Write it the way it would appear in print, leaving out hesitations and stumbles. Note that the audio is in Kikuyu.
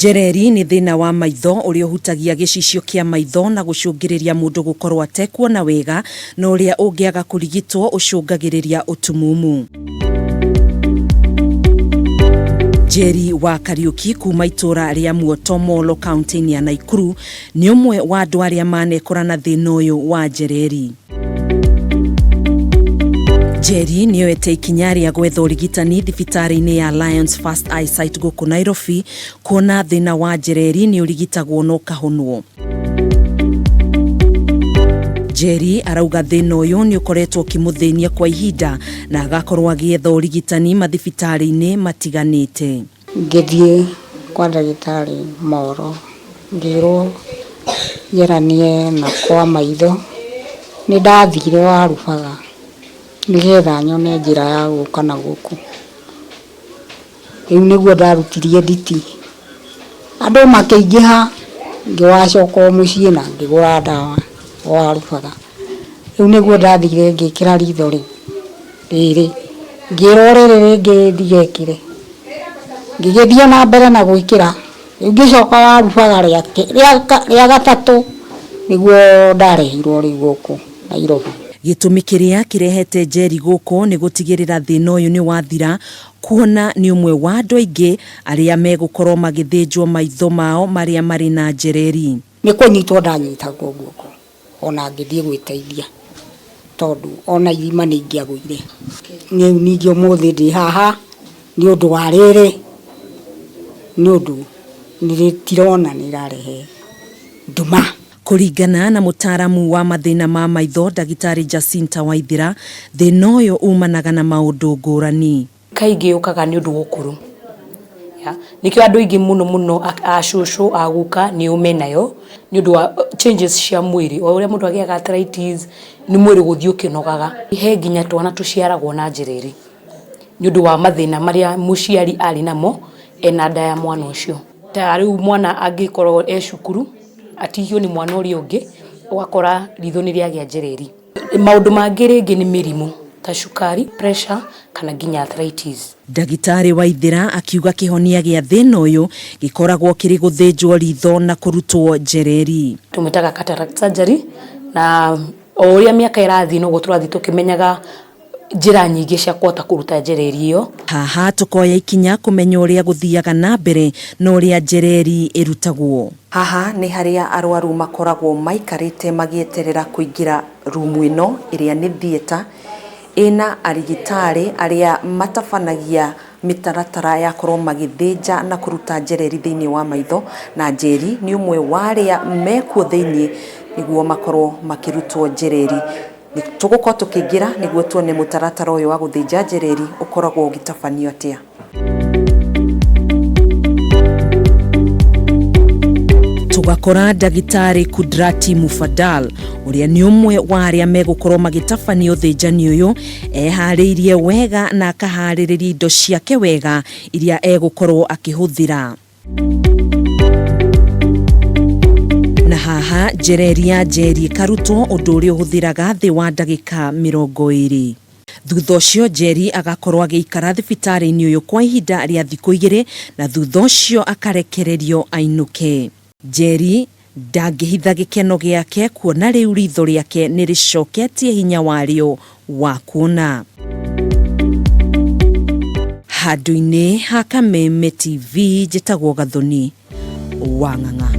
Njereri nĩ thĩna wa maitho ũrĩa ũhutagia gĩcicio kĩa maitho na gũcũngĩrĩria mũndũ gũkorwo atekuona wega na ũrĩa ũngĩaga kũrigitwo ũcũngagĩrĩria ũtumumu. Njeri wa Kariũki kuma itũra rĩa Muoto Molo kaunti-inĩ ya Naikuru nĩ ũmwe wa andũ arĩa manekora na thĩna ũyũ wa njereri. Njeri nĩoete ikinya rĩa gwetha ũrigitani thibitarĩ-inĩ ya Lions First Eyesight gũkũ Nairobi kuona thĩna wa njereri nĩ ũrigitagwo na ũkahonwo. Njeri arauga thĩna ũyũ nĩ ũkoretwo ũkĩmũthĩnia kwa ihinda na agakorwo agĩetha ũrigitani mathibitarĩ-inĩ matiganĩte. Ngĩthiĩ kwa ndagĩtarĩ Moro, ngĩrwo ngeranie na kwa maitho. Nĩ ndathire Warubaga nĩgetha nyone njĩra ya gũka na gũkũ. Rĩu nĩguo ndarutirie nditi, andũ makĩingĩha, ngĩgacoka o mũciĩ na ngĩgũra ndawa o Warubaga. Rĩu nĩguo ndathire ngĩkĩra ritho rĩrĩ, ngĩrwo rĩrĩ rĩngĩ ndigekĩre. Ngĩgĩthiĩ na mbere na gwĩkĩra, rĩu ngĩcoka Warubaga rĩa gatatũ nĩguo ndarehirwo rĩu gũkũ Nairobi. Gĩtũmi kĩrĩa kĩrehete Njeri gũkũ nĩ gũtigĩrĩra thĩna ũyũ nĩ wathira kuona nĩ ũmwe wa andũ aingĩ arĩa megũkorwo magĩthĩnjwo maitho mao marĩa marĩ na njereri. Nĩ kũnyitwo ndanyitagwo guoko ona ngĩthiĩ gwĩteithia tondũ ona irima nĩ ingĩagũire. Rĩu ningĩ ũmũthĩ ndĩ haha nĩ ũndũ wa rĩrĩ, nĩ ũndũ nĩtirona nĩ ĩrarehe nduma. Kũringana na mũtaaramu wa mathĩna ma maitho ndagĩtarĩ Jacinta Waithera, thĩna ũyũ umanaga na maũndũ ngũrani. Kaingĩ yũkaga nĩ ũndũ wa ũkũrũ. Nĩkĩo andũ aingĩ mũno mũno a cũcũ a guka nĩo menayo nĩ ũndũ wa changes cia mwĩrĩ. O ũrĩa mũndũ agĩaga arthritis nĩ mwĩrĩ gũthiĩ ũkĩnogaga. He nginya twana tũciaragwo na njĩra ĩrĩ nĩ ũndũ wa mathĩna marĩa mũciari arĩ namo ena nda ya mwana ũcio. Ta rĩu mwana angĩkorwo e cukuru atihio nĩ mwana ũrĩa ũngĩ, ũgakora ritho nĩ rĩagĩa njereri. Maũndũ mangĩ rĩngĩ nĩ mĩrimũ ta cukari, pressure kana nginya arthritis. Ndagĩtarĩ Waithera akiuga kĩhonia gĩa thĩna ũyũ gĩkoragwo kĩrĩ gũthĩnjwo ritho na kũrutwo njereri. Tũmĩtaga cataract surgery na o ũrĩa mĩaka ĩrathiĩ noguo tũrathiĩ tũkĩmenyaga njĩra nyingĩ cia kũhota kũruta njereri ĩyo. Haha tũkoya ikinya kũmenya ũrĩa gũthiaga na mbere na ũrĩa njereri ĩrutagwo. Haha nĩ harĩa arwaru makoragwo maikarĩte magĩeterera kũingĩra rumu ĩno ĩrĩa nĩ theatre ĩna arigitari arĩa matabanagia mĩtaratara ya korwo magĩthĩnja na kũruta njereri thĩinĩ wa maitho, na Njeri nĩ ũmwe wa arĩa mekuo thĩinĩ nĩguo makorwo makĩrutwo njereri. Tũgũkorwo tũkĩingĩra nĩguo tuone mũtaratara ũyũ wa gũthĩnja njereri ũkoragwo ũgĩtabanio atĩa. Tũgakora ndagĩtarĩ Kudrati Mufadal ũrĩa nĩ ũmwe wa arĩa megũkorwo magĩtabania ũthĩnjani ũyũ, eharĩirie wega na akaharĩrĩria indo ciake wega iria egũkorwo akĩhũthĩra. Na haha njereri ya Njeri ĩkarutwo, ũndũ ũrĩa ũhũthĩraga thĩ wa ndagĩka 20. Thutha ũcio Njeri agakorwo agĩikara thibitarĩ-inĩ ũyũ kwa ihinda rĩa thikũ 2 na thutha ũcio akarekererio ainũke. Njeri ndangĩhitha gĩkeno gĩake kuona rĩu ritho rĩake nĩ rĩcoketie hinya warĩo wa kuona. Handũ-inĩ ha Kameme TV njĩtagwo Gathoni wa Ng'ang'a.